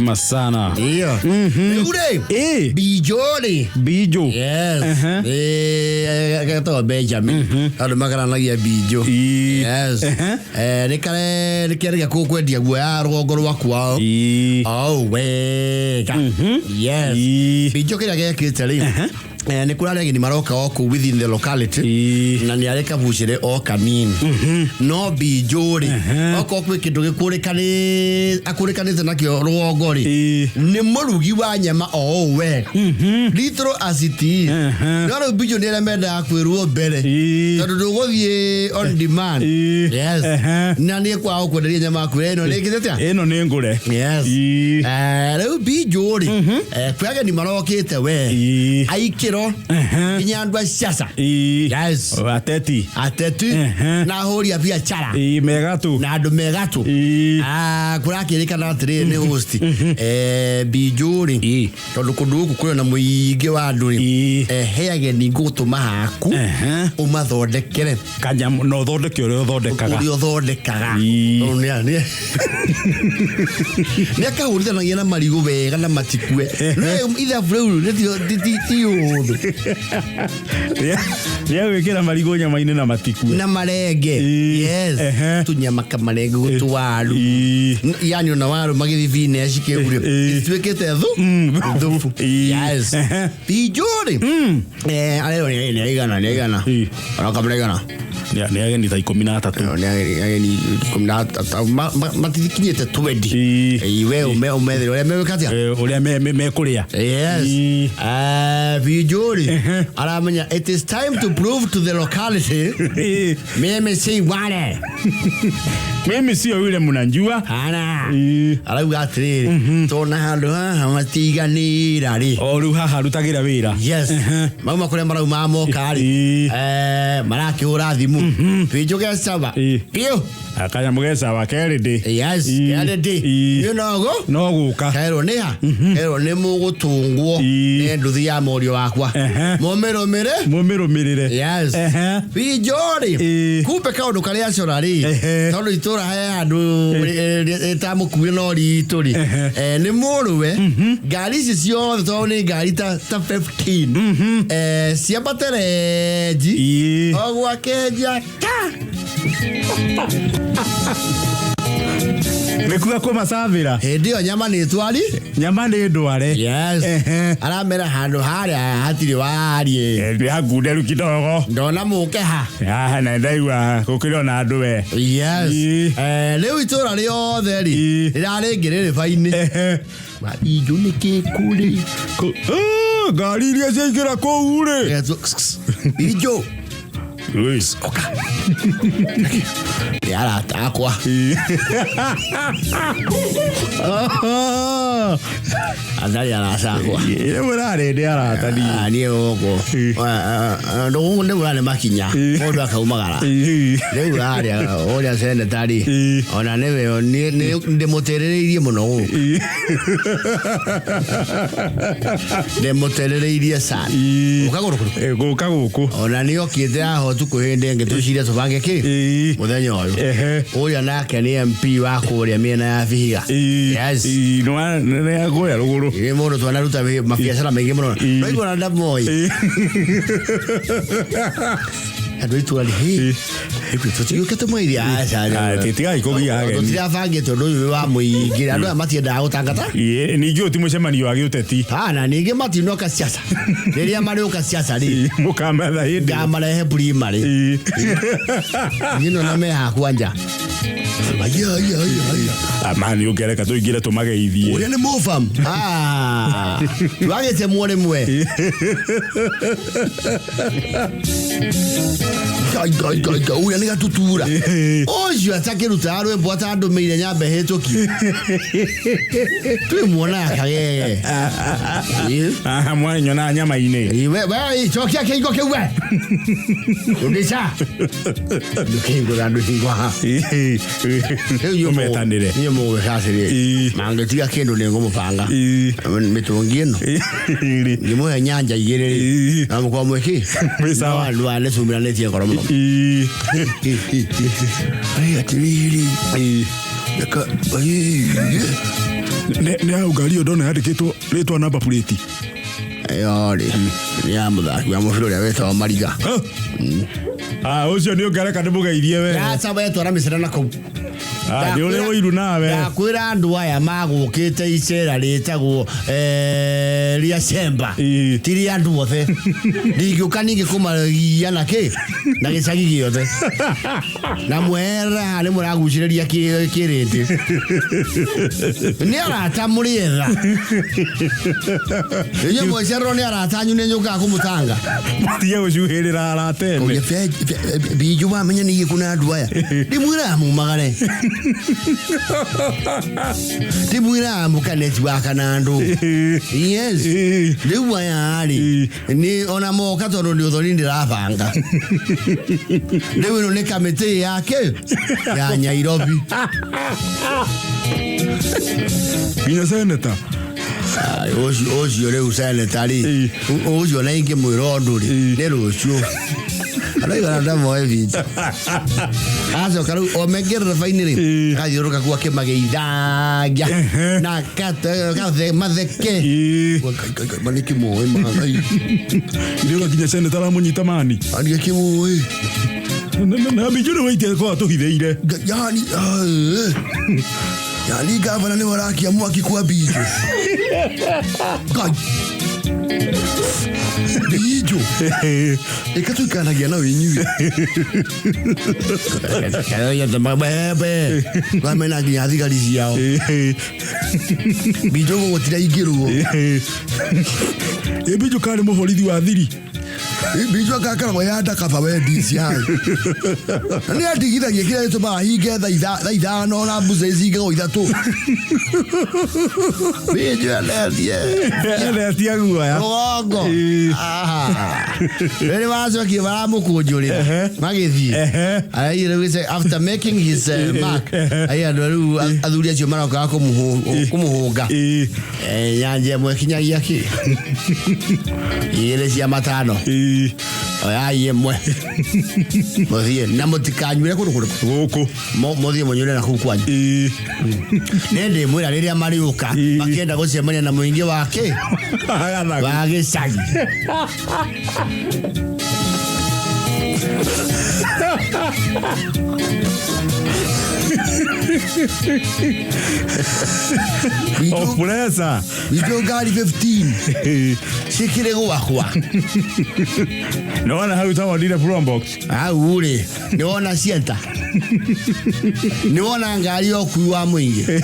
Masana. Ndio. Rĩu rĩ, Bijo rĩ. Bijo. Yes. Ehe. Ĩ, getagwo Benjamin. Andũ makaranagia Bijo. Ii. Yes. Ehe. Nĩ kare nĩ kĩarĩ gĩa kwendia guoya rũgongo rwa kwao. Oh, wega. Yes. Ii. Bijo kĩrĩa gekĩte rĩ. Nĩ kũrarĩ ageni maroka o kũu within the locality. Ii. Na nĩ arĩ kabucĩrĩ o kanini. No Bijo rĩ, okorwo kwĩ kĩndũ gĩkũrĩkanĩ akũrĩkanĩte nakĩo rũgongo rĩ, Ii. nĩ mũrugi wa nyama o ũũ wega. Little as it is. No rĩu Bijo nĩ arĩa mendaga kwĩrwo mbere. Ii. Tondũ ndũgũthiĩ on demand. Ii. Yes. Ehe. Na nĩ kwaga gũkwenderia nyama akwĩra ĩno rĩngĩ atĩa? Ĩno nĩ ngũre. Yes. Ii. Rĩu Bijo rĩ, kwĩ ageni marokĩte we. Ii. Aikĩro Ehe. nginya andũ a ciaca. Ii. Yes. Ateti. Ateti Ehe. na ahũri a biacara Ii, megatũ. na andũ megatũ. Ii. Ah, kũrakĩrĩkana atĩrĩrĩ nĩ host Bijo rĩ, Ii. tondũ kũndũ gũkũ kũrĩ na mũingĩ wa andũ rĩ, Ii. he ageni ngũgũtũma haku Ehe. ũmathondekere Kanyamũ na ũthondeke ũrĩa ũthondekaga. ũrĩa ũthondekaga. Ii. Tondũ nĩ akahũrithanagia na marigũ wega na matikue. No ithabu rĩu ti ũhũthũ. Rĩa gwĩkĩra marigũ nyama-inĩ na matikue. Na marenge. Ii. Yes. Ehe. Tũnyama kamarenge gũtũwaru. Ii. Yani ona waru magĩthiĩ cikĩu rĩ, Ii. ituĩkĩte thu thubu. Ii. Yes. Ehe. Bijo rĩ, arerwo nĩ aigana, nĩ aigana. Ii. Aroka mũraigana. Nĩ ageni ta 13. Nĩ ageni 13, matithikinyĩte 20. Ii. Ii, we ũmethere ũrĩa megwĩka atĩa? Ũrĩa mekũrĩa. Yes. Ii. Bijo rĩ, Ehe. aramenya it is time to prove to the locality Ii. mimi si wale. Mimi sio yule mnanjua. Hana. Ii. Arauga atĩrĩrĩ, tona handũ haha matiganĩra rĩ. O rĩu haha rutagĩra wĩra. Yes. Mauma kũrĩa marauma moka rĩ, Ii. marakĩhũra thimũ. Bijo gecawa. Ii. Biũ. Kanyamũ gecawa kerĩ ndĩ. Yes. Ii. Kerĩ ndĩ. Ii. Biũ nogo. No gũka. Kerwo nĩ ha? Kerwo nĩ mũgũtũngwo Ii. nĩ nduthi ya mũriũ wakwa. Ehe. Mũmĩrũmĩre. Mũmĩrũmĩrĩre. Yes. Ehe. Bijo rĩ, Ii. kumbe kaũndũ karĩa acora rĩ, Ehe. tondũ itũra he handũ ĩtamũkuire no ritũ rĩ, Ehe. Nĩ mũrũwe, ngari ici ciothe tondũ nĩ ngari ta 15, ciambate renji, Ii. o gwake njaka. Nĩkuga kũmacabĩra. Hĩndĩ ĩyo nyama nĩ twari. Nyama nĩ ndware. Yes. Ehe. Aramera handũ harĩa hatirĩ wariĩ. Nĩ hangunderu kidogo. Ndona mũke ha. Haha na ndaigua gũkĩrĩ ona andũ we. Yes. Ii. Rĩu itũra rĩothe rĩ, Ii. rĩrarĩ ngĩrĩrĩba-inĩ. Ehe. Injo nĩ kĩkũrĩ. Ngari iria ciaingĩra kũu rĩ. Injo. Ui. Oka. Nĩ arata akwa. Atarĩ arata akwa. Ĩ, mũrarĩ nĩ arata niĩ. Ah, niĩ gũkũ. Ii. Ndũgũ nĩ mũrarĩ makinya. Ii. Mũndũ akaumagara. Ii. Rĩu harĩa ũrĩa seneta rĩ, Ii. ona nĩwe ndĩmũtĩrĩrĩirie mũno gũkũ. Ii. Ndĩmũtĩrĩrĩirie sana. Ii. Ũka gũkũ. Gũka gũkũ. Ona nĩ okĩte haha ũtukũ hĩndĩ ĩngĩ tũcire tũbange kĩ Ii. mũthenya ũyũ. Ehe. Ũrĩa nake nĩ MP wa kũrĩa mĩena ya Vihiga. Ii. Yes. Ii, nĩ kũrĩa rũgũrũ. Nĩ mũndũ twanaruta mabiacara maingĩ mũno. Ii. Ndwaigua na ndamoi. Ii. Andũ a itũra rĩ, tũtigĩũke tũmwĩrie aca. Ah, titigai kũgia ageni. Tũtirabangĩte ũndũ ũyũ wa mũingĩ. Andũ aya matiendaga gũtangata. Ii, ningĩ ũyũ ti mũcemanio wa gĩũteti. Ana ningĩ matinoka ciaca. Rĩrĩa marĩũka ciaca rĩ, Ii, mũkametha hĩndĩ. ngamarehe primary. Ii. Niĩ nona me hakwa nja. Aya, aya, aya, aya. Amani ũngĩreka tũingĩre tũmageithie. Ũrĩa nĩ mũbam. Ah, twagĩtemwo rĩmwe. Ngai, ngai, ngai, ngai, ũrĩa nĩ gatutura. Ũcio atakĩrutaga rwĩmbo atandũmĩire nyambe hĩtũkie. Twĩmuonaga kagege. Ĩ. Aha, mwanyonaga nyama-inĩ. Ĩ, we, cokia kĩingo kĩu we. Rudisha. Ndũkĩhingũra ndũhingwa haha. Rĩu inyuĩ Ũmetanĩre. inyuĩ mũgwĩka atĩrĩrĩ. Ĩ. Mangĩtiga kĩndũ nĩ ngũmũbanga. Ĩ. Mĩtũngi ĩno. Ĩ. Ngĩmũhe nyanja igĩrĩ rĩ. Ĩ. Na mũkorwo mwĩkĩ? Mwĩ sawa. No andũ aya nĩcumiranĩtie ngoro mũno. Ĩ. Ĩ, atĩrĩrĩ. Ĩ. Nĩ hau ngari ĩyo ndona yandĩkĩtwo rĩtwa namba plate. Ĩyo rĩ nĩ ya mũthaki wa mũbira ũrĩa wĩtagwo Mariga. Ah, ũcio nĩ ũngareka ndĩmũgeithie we. Aca wetwara mĩcera na kũu. Ah, nĩ ũrĩ ũiru nawe. Ndakwĩra andũ aya magũkĩte icera rĩtagwo rĩa cemba. Ĩĩ. Ti rĩa andũ othe. Ndingĩũka ningĩ kũmagia na kĩ na gĩcagi gĩothe. Na mweherere haha nĩ mũragucĩrĩria kĩrĩndĩ. Nĩ arata mũrĩetha. Inyuĩ mwecererwo nĩ arata anyu nĩ njũkaga kũmũtanga. Mũtige gũcuhĩrĩra arata ene. Binju wamenya nĩ kuna andũ aya. Ndimwĩraga mumagare. Ndimwĩraga mũkanetiwaka na andũ. Yes. Rĩu aya rĩ nĩ ona moka tondũ nĩ ũthoni ndĩrabanga. Rĩu ĩno nĩ kamĩtĩ yake ya Nyairobi. Nginya seneta. Ai, ũcio rĩu seneta rĩ Ĩĩ. ũcio na ingĩmwĩra ũndũ rĩ Ĩĩ. nĩ rũciũ araigana ndamoe bicha acoka rĩu o mengĩrĩra-inĩ rĩ Ĩĩ. agathiũrũrũka kuo akĩmageithagia Ehe. na matheke. Ĩĩ. Ma nĩ kĩmoĩ magai. Irĩũka nginya seneta aramũnyita mani. Ani kĩmoĩ. Na Mbinju nĩ waitie korwo atũhithĩire. Yani yani gavana nĩ warakia mwaki kwa Mbinju. Ngai. Mbinju ĩka tũikaranagia nawe inyuĩ wamena nginya thigari ciao. Mbinju gũgũtiraingĩrwo. Ĩ Mbinju karĩ mũborithi wa thiri. Mbinju agakoragwo ya ndakaba we DCI na nĩ andigithagia kĩrĩa gĩtũmaga hinge thaa 5 na mbuca icingagwo 3. Mbinju endetie Endetie guoya. rũgongo. Ĩĩ. Rĩrĩ wacokie maramũkũnjũrĩra Ehe. magĩthiĩ. Ehe. Araigire rĩu after making his mark ai andũ rĩu athuri acio marokaga kũmũhũnga. Ĩĩ. Nyanja ĩmwe kinyagia kĩ 2 cia 5. Ĩĩ. Oyai ĩmwe mũthiĩ na mũtikanyuĩre kũndũ kũrĩkũ. Gũkũ. Mũthiĩ mũnyuĩre na kũu kwanyu. Ĩĩ. Nĩ ndĩmwĩra rĩrĩa marĩũka Ĩĩ. makĩenda gũcemania na mũingĩ wa kĩ Agathagu. wa gĩcagi. Oburesa. Witũ ngari 15 cikĩrĩ gwakwa. Nĩwona hau tawonire Probox. Hau rĩ nĩ wona cienta nĩ wona ngari ya ũkui wa mũingĩ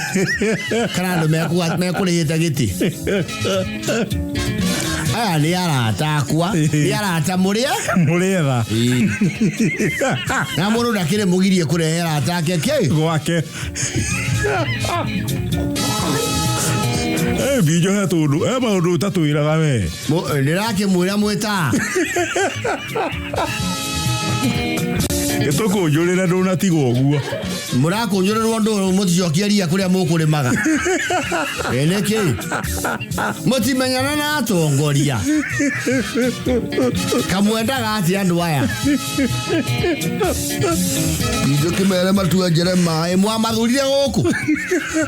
kana andũ mekũrĩhĩte gĩtĩ. Aya nĩ arata akwa nĩ arata mũrĩa Mũrĩetha. Na mũndũ ndakĩrĩ mũgirie kũrehe arata ake kĩ Gwake. Mbinju he tũndũ he maũndũ ũtatwĩraga we. Ndĩrakĩmwĩra mwĩtaa. Gĩtũkũnjũrĩre ndũnatigwo ũguo. Mũrakũnjũrĩrwo ndũ mũticokie ria kũrĩa mũkũrĩmaga. Ĩ nĩkĩ mũtimenyana na atongoria kamwendaga atĩa andũ aya. Ithuĩ kĩmere matuenjere maĩ mwamathurire gũkũ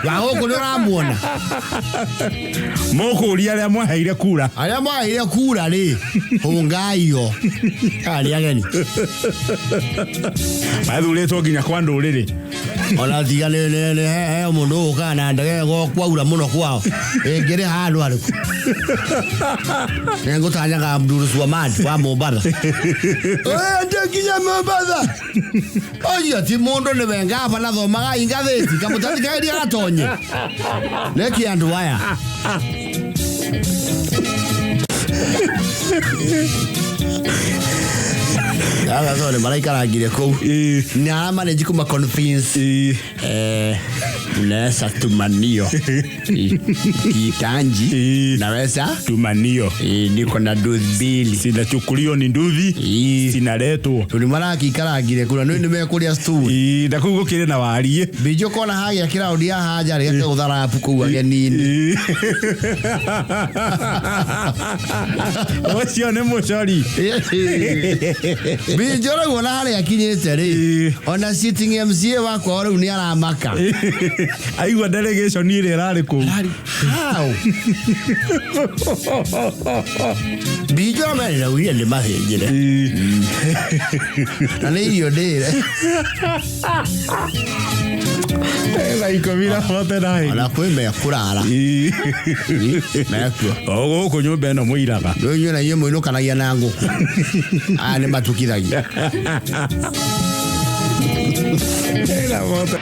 wa gũkũ nĩ ũramuona. Mũkũria arĩa mwaheire kura. Arĩa mwaheire kura rĩ hũngaio aya nĩ ageni. Mathurĩtwo nginya kwa ndũrĩrĩ. Ona tiga nĩ he mũndũ ũgũkaga na ndege kwaura mũno kwao ĩngĩrĩ handũ harĩkũ nĩ ngũtanyaga Abdul Swamad wa Mombatha. Ende nginya Mombatha ũcio ti mũndũ nĩwe ngabana thomaga ingathĩti kamũtathikagĩria gatonye nĩkĩ andũ aya. Aya tondũ maraikarangire kũu. Ĩĩ. Na aramanage kũma convince. Ĩĩ. Unaweza tumanio. Kitanji. Ĩĩ. Naweza Tumanio. Niko na nduthi mbili. Sinachukuliwa ni nduthi. Ĩĩ. Sinaletwo. Tondũ marakiikarangire kũu na nĩ nĩmekũrĩa stew. Ĩĩ, na kũu gũkĩrĩ na wariĩ. Mbinjũ kona hagĩa kĩraũndi ya haja rĩ gakĩgũtha rapu kũu ageni-inĩ. Ĩĩ. Ũcio nĩ mũcori. Mbinjũ rĩu ona harĩa akinyĩte rĩ Ĩĩ. ona sitting MCA wakwa rĩu nĩ aramaka. Aigua delegation ĩrĩa ĩrarĩ kũu. How? Mbinjora merĩraugire nĩ mathĩnjĩre na nĩ irio ndĩre. 49. Ona kwĩ mekũrara mekuo. O gũkũ nyũmba ĩno mũiraga. Rĩu inyuĩ na inyuĩ mũinũkanagia na ngũkũ, aya nĩ matukithagia. Ĩna bote.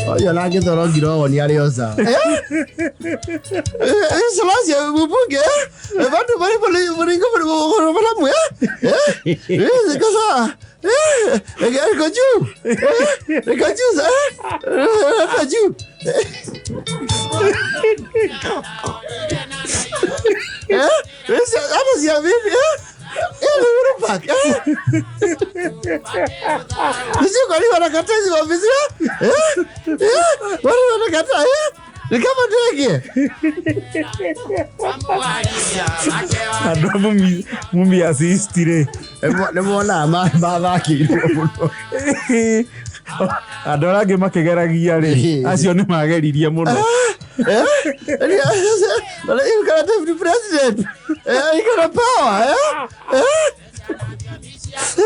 Ũcio nake toro ngirogo nĩ arĩ o sawa. Selassie mbunge bantu bari bari bari bari kasa iko juu, iko juu, iko juu. Hata siamini, Uhuru Park. Sijui kwa nini wanakataa hizi maofisi, wale wanakataa, ni kama ndege. Andũ a Mumias East rĩ. Nĩ monaga mathakĩirwo mũno. Andũ arĩa angĩ makĩgeragia rĩ, acio nĩ mageririe mũno. You got a deputy president. You got a power.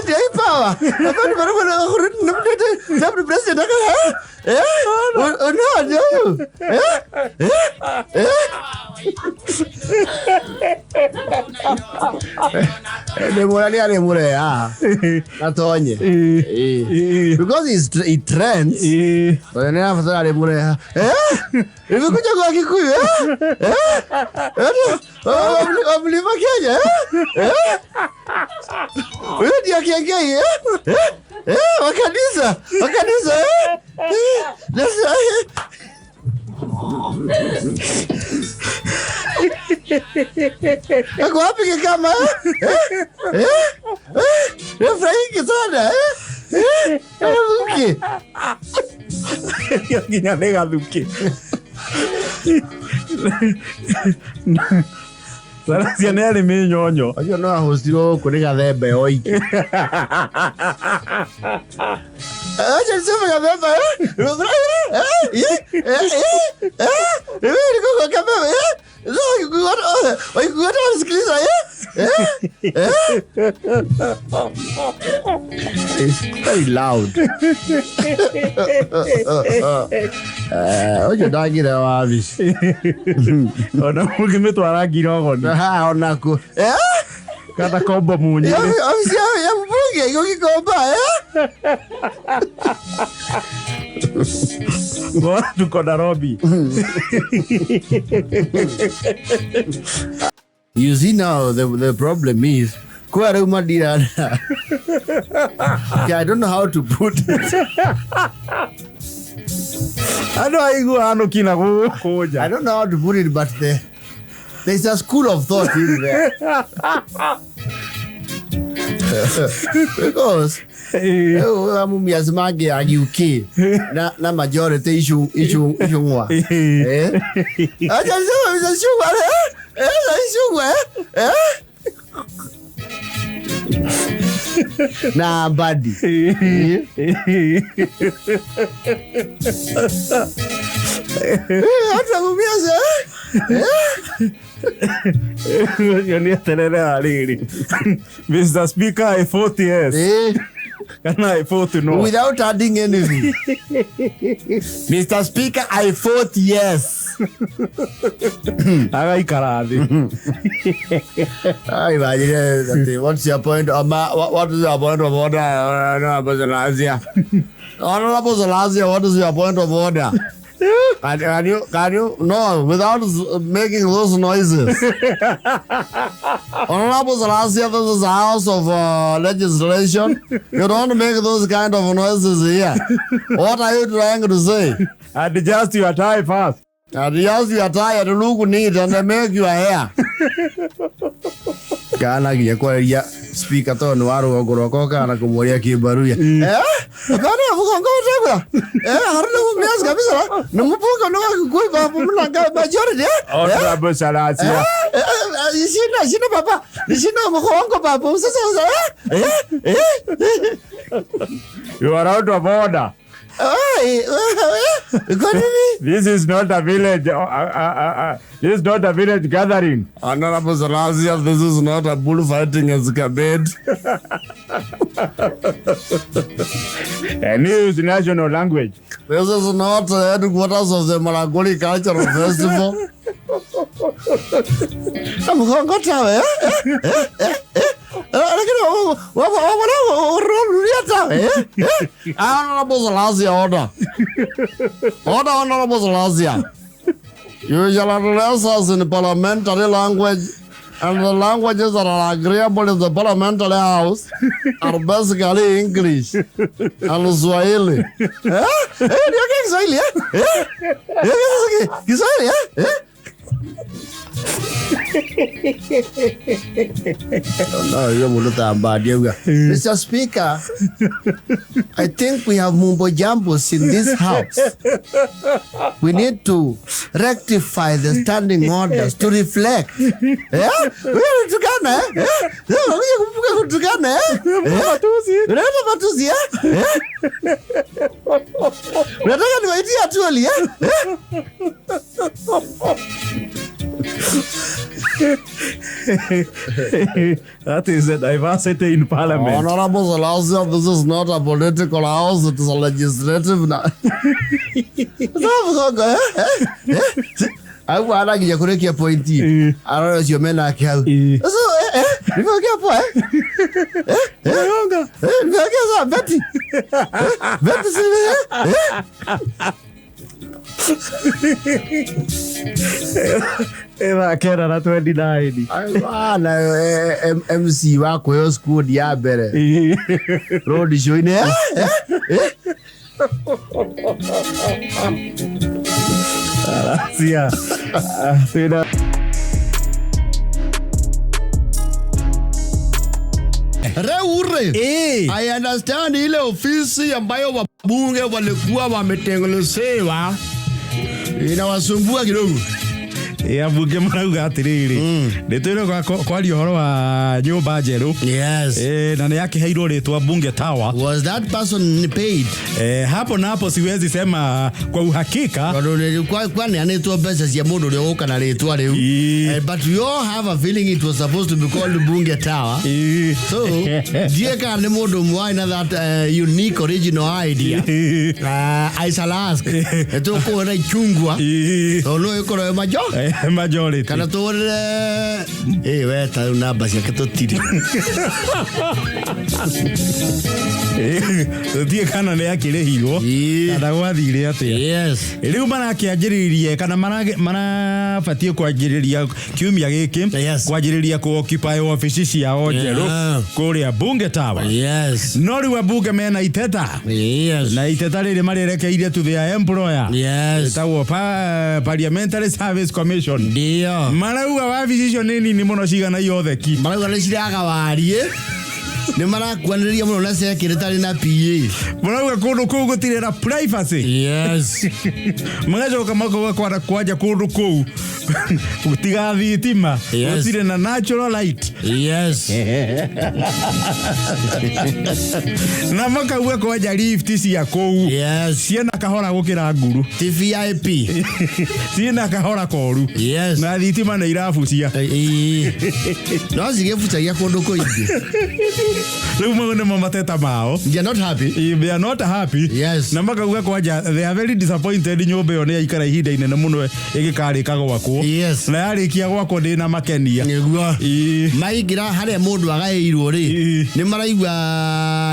Ndio hii power. Deputy president aka no ndio. Nĩ mũra nĩ arĩ mũrea atonye. Because he trends. Tondũ nĩ arabatara arĩ mũrea. Nimekuja kwa Kikuyu, eh? Eh? Wa Mlima Kenya, eh? Huyo ndio Kiengei, eh? Eh? Wa kanisa, wa kanisa, eh? Nasa Ako wapi kama, eh? Eh? Eh? Nafurahiki sana, eh? Eh? Gathuki. Nginya nĩ gathuki. Salasya nĩ arĩ mĩnyonyo. Acio no ahũcirwo gũkũ nĩ Gathembe oiki. Acha niseme Gathembe, eh? Eh? Eh? Eh? Eh? Niko kwa Gathembe, eh? Sasa wote wanasikiliza, eh? Eh? Eh? It's very loud. Ũcio ndagire wabici. Ona mũngĩmĩtwara ngirogoni. Ha, onako. Eh? Kana kombo munyi. Ofisi ya mbunge iko Gikomba, eh? Bora tuko Nairobi. You see now the problem is kwa rĩu madira. Okay, I don't know how to put it. Andũ aigua hanuki na gũkũ nja. I don't know how to put it, but there's a school of thought in there. Because Mumias mangĩ a UK na majority icung'wa. Eh? Acha niseme Mr. Chungwa, eh? Eh, Chungwa, eh? Na Mbadi. Hata Mumias, eh? Ũcio nĩ eterere rĩrĩ. Mr. Speaker, I vote yes. Kana I vote no. Without adding anything. Mr. Speaker, I vote yes. Agaikara thĩ. I imagine, what's your point? What is your point of order? Honorable Salasya. Honorable Salasya, what is your point of order? Can you, no, without making those noises. Honorable Salasya, this is a house of legislation. You don't make those kind of noises here. What are you trying to say? Adjust your tie first. Adjust your tie and look neat and make your hair. Kana nginya kwaria speaker tondũ nĩ wa rũgongo rwakwa kana kũmũria kĩmbaruya. Eh? Hapana, mugongo utegwa. Eh, haruna mumias kabisa. Ni mpunga no kuiba muna majority eh? Honorable Salasya. Eh, eh, sina sina baba. Sina mugongo baba. Sasa eh? Eh? Eh? You are out of order. Eh, eh, kwa nini? This is not a village. This is not a village gathering. Honorable Salasya, this is not a bullfighting escapade. And use national language. This is not the headquarters of the Maragoli Cultural Festival. Mugongo tawe, eh? Eh? Eh? Eh? Lakini wana tawe, eh? Eh? Honorable Salasya, order. Order, Honorable Salasya. You shall address us in parliamentary language, and the languages that are agreeable in the parliamentary house are basically English and Swahili. Eh? Eh, niongee Kiswahili, eh? Eh? Niongee Kiswahili, eh? Eh? No, you will not Mr. Speaker, I think we have mumbo jumbos in this house. We need to rectify the standing orders to reflect. Eh? We are kutukana, eh? Eh? Unakuja kutukana, eh? Matusi. Unaleta matusi, eh? Eh? Unataka niwaitie atuali, eh? Eh? That is the diversity in parliament. Honorable Salasya, this is not a political house, it is a legislative. Au ana nginya kurekia pointi. Arora ũcio menake hau. So, eh, nimeongea poa, eh? Eh, eh, eh, nimeongea sawa, Betty. Eh, Betty, si, eh, eh? Ĩthaa kenda na 29. Na MC wa kũheo squad ya mbere road show-inĩ, eh, eh, eh. Salasya. Twĩna Reure. I understand ile ofisi ambayo wabunge walikuwa wametengenezewa inawasumbua kidogo. Ambunge marauga atiriri nĩ twĩrwo kwaria ũhoro wa nyũmba njerũ. Yes. Na nĩ yakĩheirwo rĩtwa Bunge Tower. Was that person paid? Hapo na hapo siwezi sema kwa uhakika. Tondũ kwaneanĩtwo mbeca cia mũndũ ũrĩa ũgũka na rĩtwa rĩu. But we all have a feeling it was supposed to be called Bunge Tower. So, ndiĩ kana nĩ mũndũ ũmwe warĩ na that unique original idea. I shall ask. Nĩ tũkũhũra ichungwa. Tondũ no ĩkorwo ĩ majo. Majority. Kana tũhũrĩre we ta rĩu namba ciake tũtirĩ. Tũtiĩ kana nĩ akĩrĩhirwo kana gwathire atĩa. Yes. Rĩu marakĩanjĩrĩirie kana marabatiĩ kwanjĩrĩria kiumia gĩkĩ. Yes. Kwanjĩrĩria kũ occupy wabici ciao njerũ kũrĩa Bunge Tower. Yes. No rĩu ambunge mena iteta. Yes. Na iteta rĩrĩ marĩerekeirie to their employer. Yes. Ĩtagwo Parliamentary Service Commission. Ndio. Marauga wabici icio nĩ nini mũno cigana iotheki. Marauga nĩ ciraga wariĩ. Nĩ marakuanĩrĩria mũno na secretary na PA. Marauga kũndũ kũu gũtirĩ na privacy. Yes. Magacoka makauga kwanja kũndũ kũu gũtiga thitima. Yes. Gũtirĩ na natural light. Yes. Na makauga kwanja lift cia kũu. Yes. Ciena kahora gũkĩra nguru. Ti VIP. Ciena kahora koru. Yes. Na thitima nĩ irabucia. No cigĩbucagia kũndũ kũingĩ. Rĩu mau nĩmo mateta mao. They are not happy. They are not happy. Yes. Na makauga kwanja they are very disappointed nyũmba ĩyo nĩ yaikara ihinda inene mũno ĩgĩkarĩka gwakwo. Yes. Na yarĩkia gwakwo ndĩna makenia. Nĩguo. Maingĩra harĩa mũndũ agaĩirwo rĩ, nĩ maraigua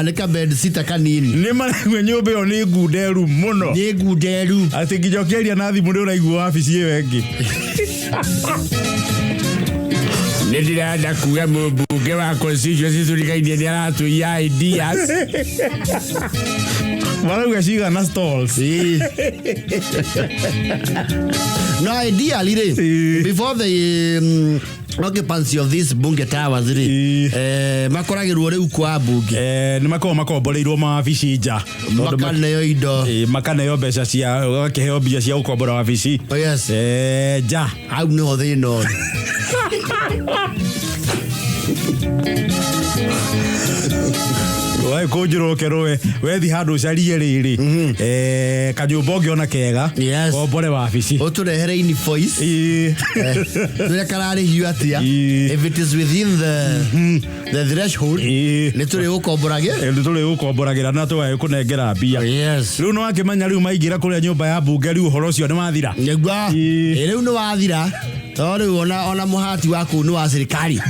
nĩ ka bed sitter kanini. Nĩ maraigua nyũmba ĩyo nĩ ngunderu mũno. Nĩ ngunderu. Atĩ nginya ũkĩaria na thimũ nĩ ũraigua wabici ĩyo ĩngĩ. Nä ndärenda kuga må mbunge wa constituency tå nä aratå ideas. Marauga cigana stalls. Ĩĩ. No, ideally rĩ, Ĩĩ. before the occupancy of this bunge towers rĩ, Ĩĩ. Makoragĩrwo rĩu kwa bunge. Nä makoragwo makomboreirwo mawabici nja. Tondũ Makaneo indo. Makaneo mbeca cia gakĩheo mbia cia gũkombora wabici. Oh, yes. Nja. Hau nĩho thĩna ũrĩ. Kũnjũra ũke rũwe wethi handũ ũcarie rĩrĩ, kanyũmba ũngĩona kega, Yes. kombore wabici. Ũtũrehere invoice. Ĩĩ. Tũrĩa kararĩhio atĩa. Ĩĩ. If it is within the threshold, Ĩĩ. nĩ tũrĩ gũkomborage. Nĩ tũrĩ gũkomboragĩra na tũgagĩkũnengera mbia. Yes. Rĩu nĩ wakĩmenya rĩu maingĩra kũrĩa nyũmba ya mbunge, rĩu ũhoro ũcio nĩ wathira. Nĩguo. Ĩĩ. Ĩ, rĩu nĩ wathira tondũ rĩu ona mũhati wa kũu nĩ wa serikali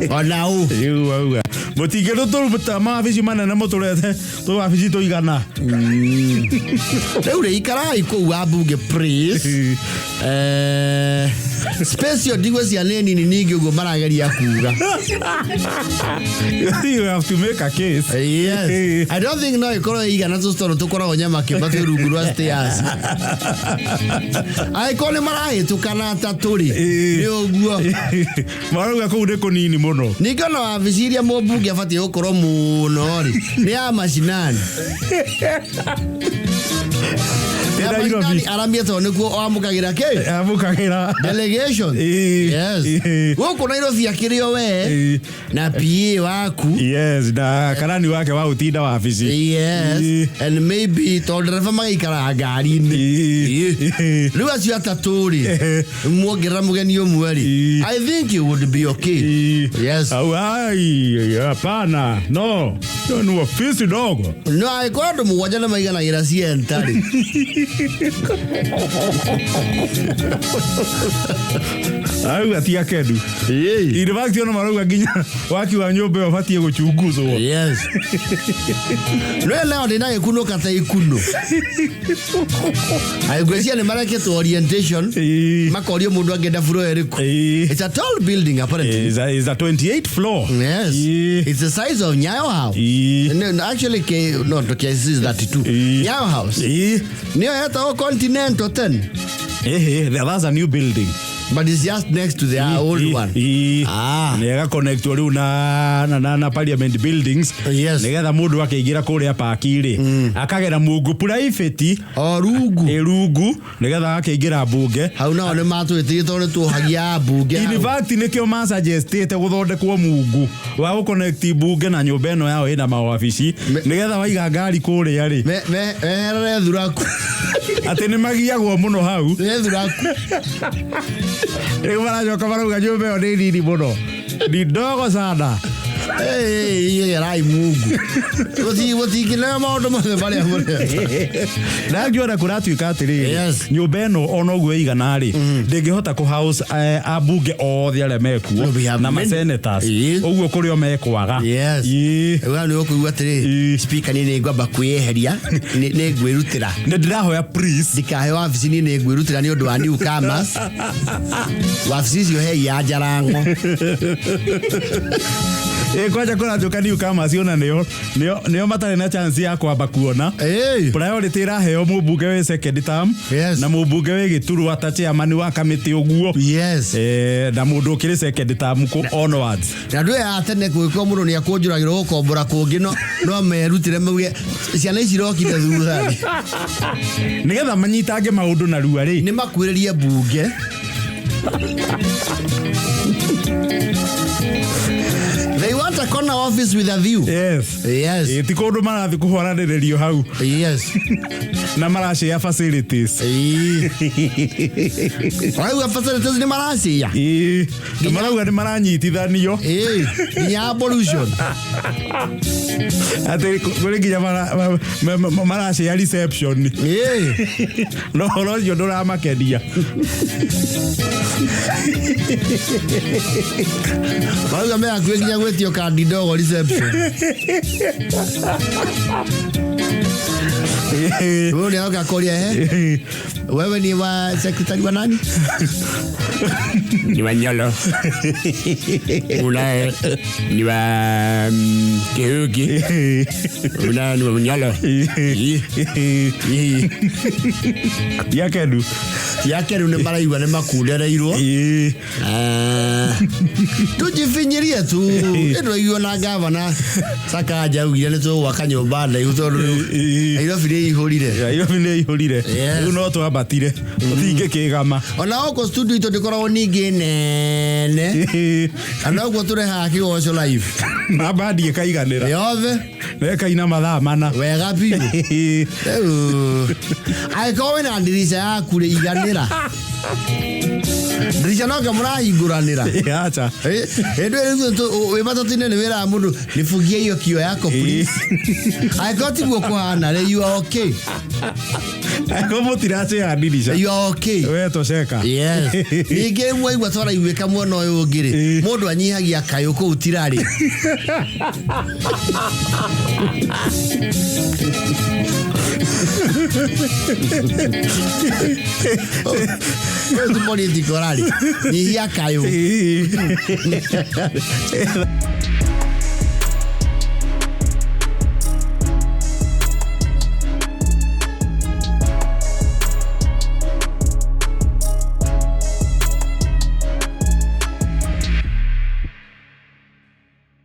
ona ũ. Rĩu auga mũtingĩrũtũruta mawabici manene, mũtũrete tũwabici tũigana. Rĩu rĩ, ikarai kũu wa mbunge, please. Space ĩyo ndigwĩcia nĩ nini ningĩ ũguo marageria kuga. You have to make a case. Yes. I don't think no ĩkorwo ĩigana tũstoro tũkoragwo nyama kĩmba twĩ rungu rwa stairs. Angĩkorwo nĩ marahĩtũkana atatũ rĩ, Ĩĩ. nĩ ũguo. Marauga kũu nĩ kũnini mũno. Ningĩ ona wabici iria mũmbunge abatiĩ gũkorwo mũno rĩ, nĩ ya macinani. Ya Nairobi. macinani aramie tondũ nĩkuo wamũkagĩra kĩ? Amũkagĩra. Delegation. Ĩĩ. Yes. Ĩĩ. Gũkũ Nairobi akĩrĩ o we Ĩĩ. na PA waku. Yes, na karani wake wa ũtinda wabici. Yes. Ĩĩ. And maybe tondũ ndereba magaikaraga ngari-inĩ. Ĩĩ. Ĩĩ. Rĩu acio atatũ rĩ, muongerera mũgeni ũmwe rĩ, Ĩĩ. I think you would be okay. Ĩĩ. Yes. Au, ai, hapana, no. Hiyo ni ofisi dogo. No angĩkorwo andũ mũgwanja nĩ maiganagĩra cienta rĩ. Auga ti akendu. In fact, ona marauga nginya waki wa nyũmba ĩyo ũbatiĩ gũchunguzwo. Yes. No leo ndĩna gĩkunũ kata ikuno. Ngwĩciria nĩ marekĩtwo orientation. Ĩĩ. Makorio mũndũ angĩenda floor ĩrĩkũ. Ĩĩ. It's a tall building apparently. Is a 28 floor. Yes. Ĩĩ. It's the size of Nyayo House. Ĩĩ. No, no, actually, K, no, to KICC is 32. Ĩĩ. Nyayo House. Ĩĩ. Nĩyo yetagwo Continental 10. Ehe, that's a new building. But it's just next to the old one. Ĩĩ. Ah. Nĩ ĩgaconnectwo rĩu na parliament buildings. Yes. Nĩgetha mũndũ akĩingĩra kũrĩa paki rĩ, akagera mungu private. O rungu. Ĩrungu nĩgetha akĩingĩra mbunge. Hau nao nĩ matwĩtĩrie tondũ nĩ tuohagia mbunge In hau. fact, nĩkĩo masuggestĩte gũthondekwo mungu wa gũconnect mbunge na nyũmba ĩno yao ĩna mawabici, nĩgetha waiga ngari kũrĩa rĩ, Meherere thuraku. atĩ nĩ magiagwo mũno hau. Nĩ thuraku. Rĩu maracoka marauga nyũmba ĩyo nĩ nini mũno, ni ndogo sana. Gerai mungu. Gũtingĩneo maũndũ mothe marĩa mũreka. Na ngĩona kũratuĩka atĩrĩrĩ, Yes. nyũmba ĩno ona ũguo ĩigana rĩ, ndĩngĩhota kũ house ambunge othe arĩa mekuo No, we have na many. masenators. Ĩĩ. Ũguo kũrĩ o mekwaga. Yes. Ĩĩ. Rĩu nĩ ũkũigua atĩrĩrĩ, Ĩĩ. speaker, niĩ nĩ ngwamba kwĩyeheria, nĩ ngwĩrutĩra. Nĩ ndĩrahoya please. Ndikahe wabici, niĩ nĩ ngwĩrutĩra nĩ ũndũ wa newcomers. Wabici icio hei ya njarango. Ĩ, kwanja kũratuĩka newcomers ona nĩo matarĩ na chance ya kwamba kuona. Ĩĩ. Priority ĩraheo mũmbunge wĩ second term Yes. na mũmbunge wĩ gĩturwa ta chairman wa kamĩtĩ ũguo. Yes. Na mũndũ ũkĩrĩ second term kũ onwards. Na andũ aya a tene gwĩkwo mũndũ nĩ akũnjũragĩrwo gũkombora kũngĩ, no merutĩre mauge ciana ici irokire thutha rĩ. Nĩgetha manyitange maũndũ narua rĩ. Nĩ makuĩrĩrie mbunge. They want a corner office with a view. Yes. Yes. Ĩ, ti kũndũ marathiĩ kũhwaranĩrĩrio hau. Yes. Na marashare facilities. Ĩĩ. Marauga facilities nĩ maracia. Ĩĩ, na marauga nĩ maranyitithanio. Ĩĩ, nginya abolition. Atĩ kũrĩ nginya marashare reception. Ĩĩ. No ũhoro ũcio ndũramakenia. Marauga me hakuhĩ nginya gwĩtio kandi ndogo reception. Ũyũ nĩ aroka kũria he. Wewe ni wa secretary wa nani? Ni wa Nyolo. Ula ni wa Kihuki. Ula ni wa Nyolo. Ii. Tiakendu. Tiakeru nĩ maraigua nĩ makundereirwo. Ĩĩ. Ah, tujifinyirie tu ĩndũ na gavana Sakaja augire nĩ tũgwaka nyũmba ndaihu tondũ rĩu Ĩĩ. Nairobi nĩ ihũrire. Nairobi nĩ ihũrire. Yes. Rĩu no twambatire tũtingĩkĩgama. Ona gũkũ studio itũ ndĩkoragwo ningĩ nene kana ũguo tũrehaga kĩgoco live Na bandi ĩkaiganĩra. yothe Na ĩkaina mathaa mana. Wega biũ. Rĩu angĩkorwo wĩna ndirica yaku rĩ, iganĩra ndirica no mũrahingũranĩra. Acha. Hĩndĩ ĩyo wĩ matatũ-inĩ nĩ wĩraga mũndũ nifungie hiyo kio yako please. Angĩkorwo tiguo kũhana rĩ, you are okay. Angĩkorwo mũtiracea ndirica. You are okay. We tosheka. Yes. Ningĩ mwaigua twaraiguĩka mwena ũyũ ũngĩ rĩ, mũndũ anyihagia kayũ kũu tirarĩ. Ũyũ ti political rally. Nyihia kayũ.